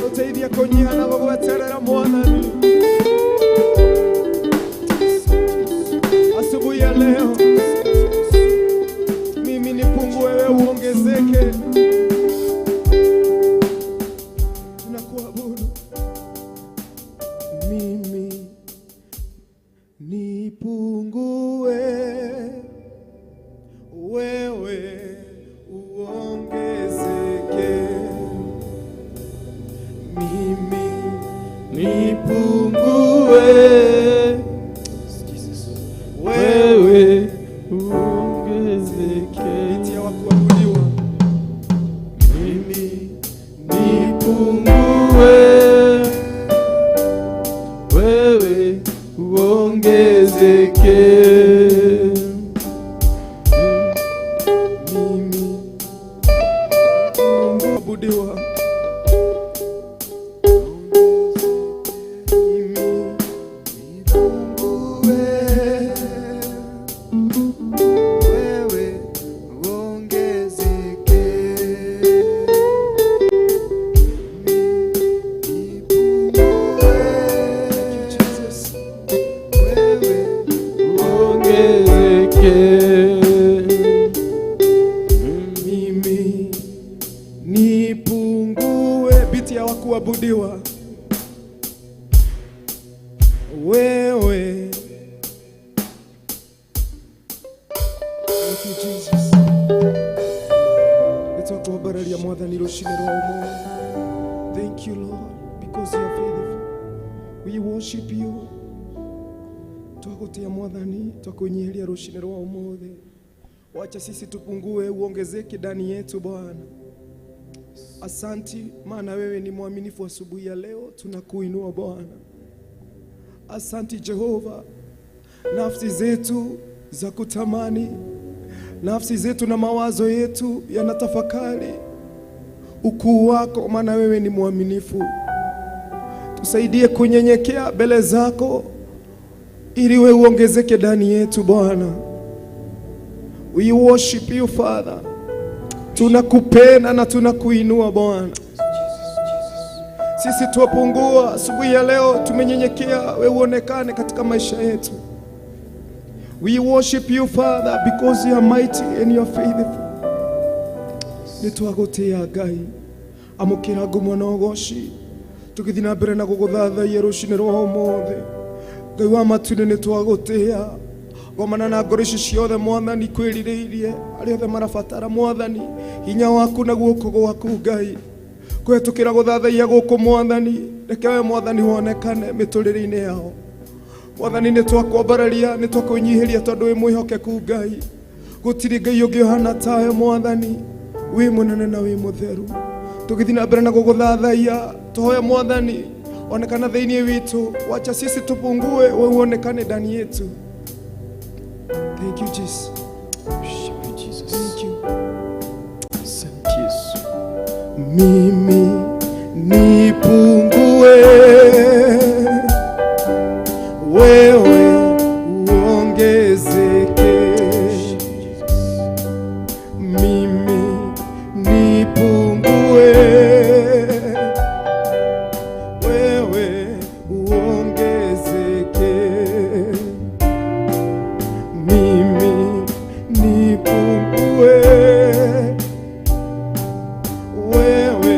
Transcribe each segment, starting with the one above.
Uteithia kũnyiha na gũgweterera Mwathani. Asubuhi ya leo mimi nipungue, wewe uongezeke. Tunakuabudu. Mimi nipungue, wewe uongezeke. Mimi nipungue, Wewe uongezeke. Itia wa kuabudiwa. Mimi nipungue, wewe uongezeke. Mimi kuabudiwa. Mimi nipungue, Wewe uongezeke. Nipungue. Jesus. Wewe Uongezeke. Mimi nipungue, biti ya wakuabudiwa. Wewe. Thank you, Jesus. Nĩtwakwambararia Mwathani rũcinĩ rwa ũmũthĩ. Thank you, Lord, because you are faithful. We worship you. Twagũtĩa Mwathani, twakwĩnyiheria rũcinĩ rwa ũmũthĩ. Wacha sisi tupungue, uongezeke ndani yetu Bwana. Asanti, maana wewe ni mwaminifu. Asubuhi ya leo tunakuinua Bwana. Asanti Jehova, nafsi zetu za kutamani, nafsi zetu na mawazo yetu yanatafakari ukuu wako, maana wewe ni mwaminifu. Tusaidie kunyenyekea mbele zako ili wewe uongezeke ndani yetu Bwana. We worship you, Father. Tunakupenda na tunakuinua Bwana. Sisi tuwapungua, asubuhi ya leo tumenyenyekea, wewe uonekane katika maisha yetu. We worship you, Father, because you are mighty and you are faithful. Nĩtwagũtĩĩa Ngai, amũkĩra ngumo na ũgoci tũgĩthiĩ na mbere na gũgũthathaiya rũcinĩ rwa ũmũthĩ. Ngai wa matu-inĩ, nĩtwagũtĩĩa gomana na ngoro ici ciothe Mwathani kwĩrirĩirie arĩa othe marabatara Mwathani hinya waku na guoko gwaku Ngai kũhetũkĩra gũthathaiya gũkũ. Mwathani, reke we Mwathani wonekane mĩtũrĩre-inĩ yao. Mwathani, nĩ twakwambararia, nĩ twakwĩnyihĩria tondũ wĩ mwĩhokeku Ngai. Gũtirĩ Ngai ũngĩ ũhana tawe. Mwathani, wĩ mũnene na wĩ mũtheru. Tũgĩthiĩ na mbere na gũgũthathaiya, tũhoya Mwathani onekana thĩinĩ witũ. Wacha sisi tupungue, wewe uonekane ndani yetu. Thank you, Jesus. Worship you, Jesus. Thank you. Asante Yesu. Mimi nipungue, wewe uongezeke. Mimi nipungue, wewe uongezeke. Mimi nipungue, wewe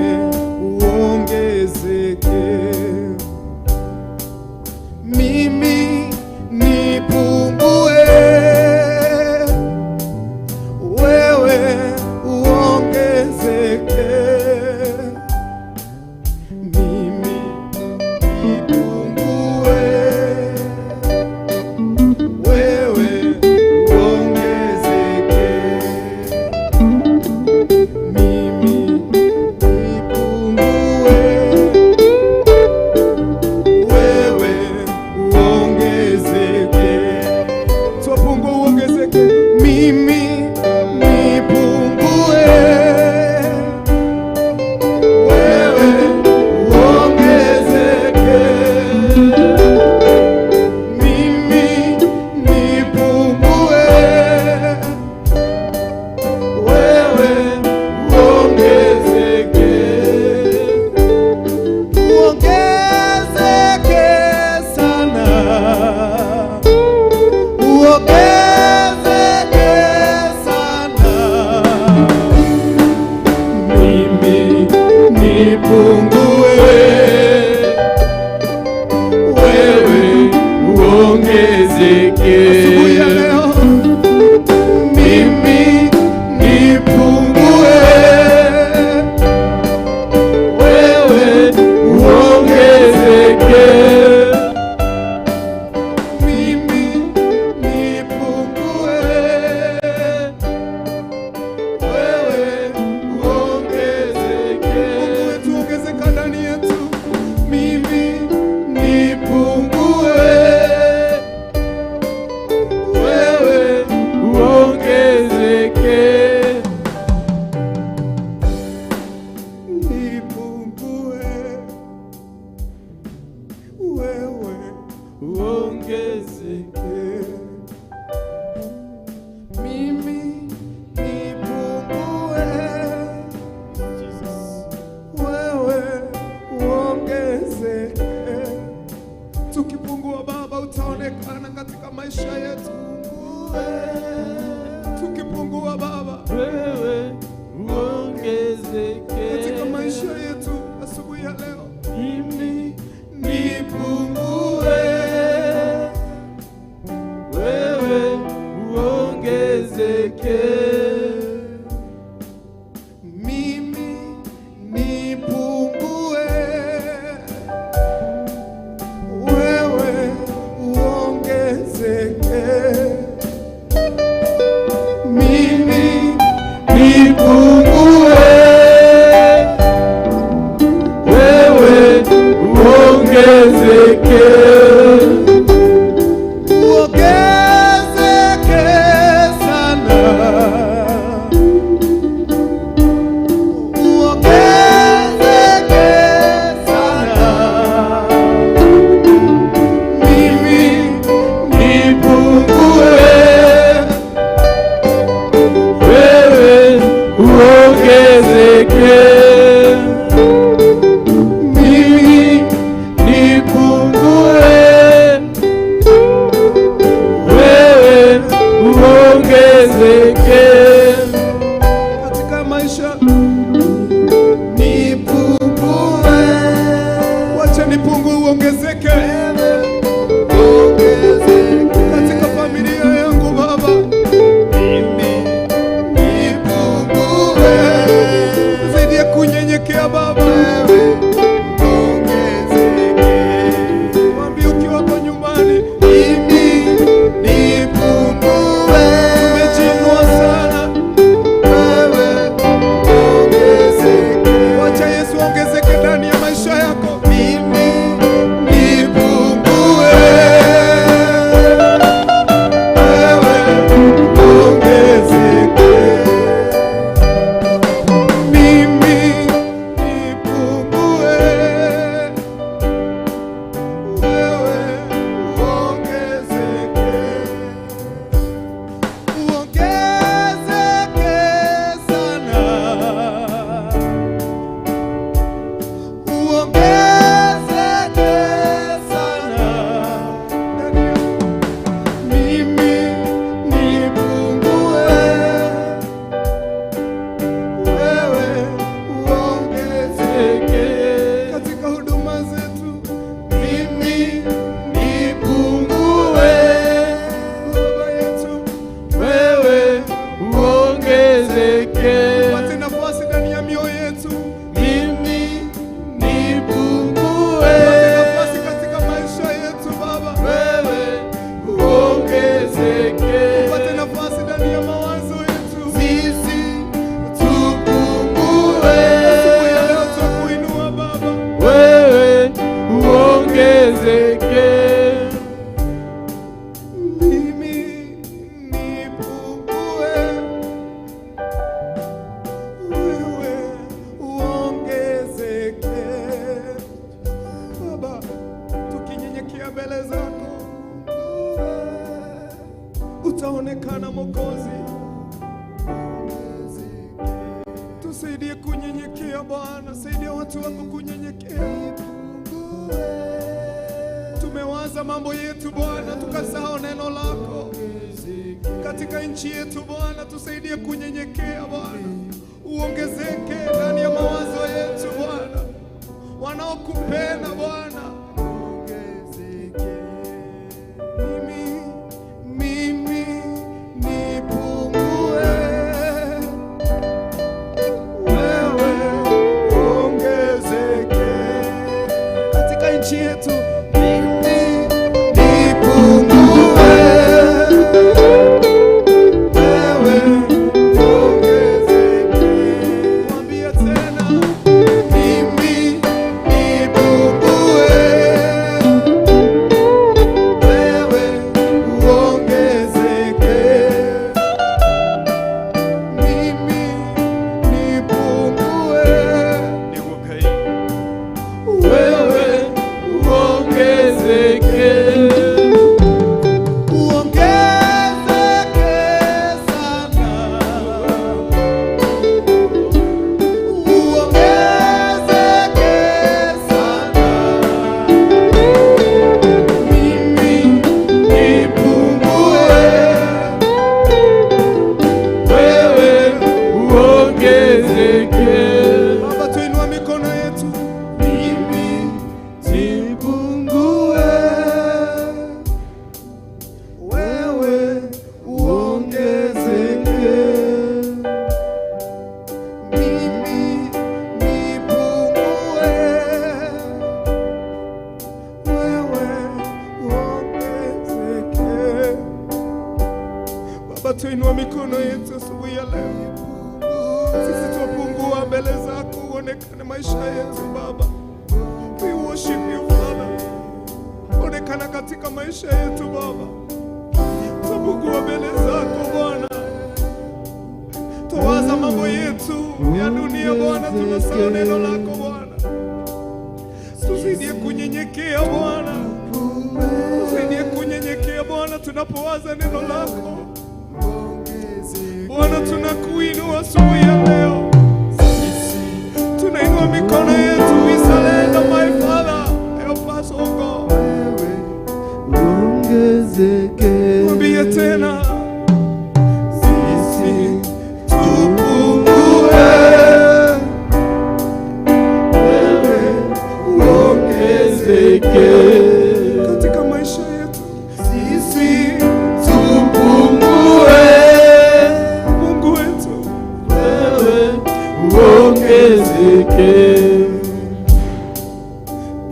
Uongezeke. Mimi nipungue, wewe uongezeke. Katika maisha Nipungue, wacha nipungue, uongezeke ongezeke. Katika familia yangu Baba. Mimi nipungue, Tusaidie kunyenyekea Baba. Wewe ongezeke. Mwambie ukiwa hapo nyumbani, Mimi nipungue, tumejiinua sana. Wewe ongezeke. Wacha Yesu ongezeke ndani ya maisha yako. Mimi nipungue, wewe ongezeke. Mimi nipungue, wewe uongezeke. Uongezeke sana. Uongezeke sana. Mimi nipungue, wewe uongezeke. Katika huduma zetu, Mimi nipungue, Baba yetu, Wewe uongezeke. pate nafasi ndani ya mioyo yetu, Mimi nipungue, pate nafasi katika maisha yetu Baba, wewe uongezeke. pate nafasi ndani ya mawazo yetu. Sisi tupungue, Asubuhi ya leo twakuinua Baba, Wewe uongezeke. Mimi nipungue, wewe uongezeke. Baba, tukinyenyekea mbele zako utaonekana Mwokozi. Tusaidie kunyenyekea Bwana, saidia watu wako kunyenyekea. Tumewaza mambo yetu Bwana, tukasahau neno lako katika nchi yetu Bwana, tusaidie kunyenyekea Bwana, uongezeke ndani ya mawazo yetu Bwana, wanaokupenda Bwana. Mimi nipungue, wewe uongezeke katika nchi yetu. Mimi nipungue, wewe uongezeke. Mwambie tena, Mimi nipungue, wewe uongezeke. Mimi nipungue, Wewe uongezeke. Uongezeke sana, uongezeke sana. Mimi nipungue, wewe uongezeke. Baba, tuinua mikono yetu. Mimi nipungue, Wewe uongezeke. Mimi nipungue, wewe uongezeke. Baba, tuinua mikono yetu asubuhi ya leo. Sisi twapungua mbele zako, uonekane maisha yetu Baba. We worship you, Father. Onekana katika maisha yetu Baba. Twapungua mbele zako Bwana. Twawaza mambo yetu ya dunia Bwana, tunasahau neno lako Bwana. Tusaidie kunyenyekea Bwana, tusaidie kunyenyekea Bwana, tunapowaza neno lako Bwana, tunakuinua asubuhi ya leo. Uongezeke.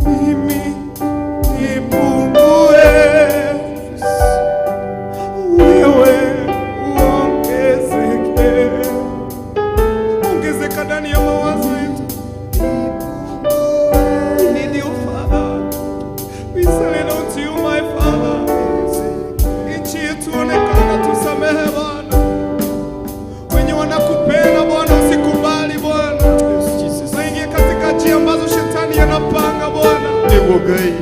Mimi nipungue, wewe uongezeke. Ongezeka ndani ya mawazo yetu. We need you, Father. We surrender unto you, my Father. Nchi yetu onekana, tusamehe Bwana. Wenye wanakupenda Bwana, usikubali Bwana Yes, Jesus. waingie katika njia ambazo shetani anapanga Bwana. Nĩguo Ngai.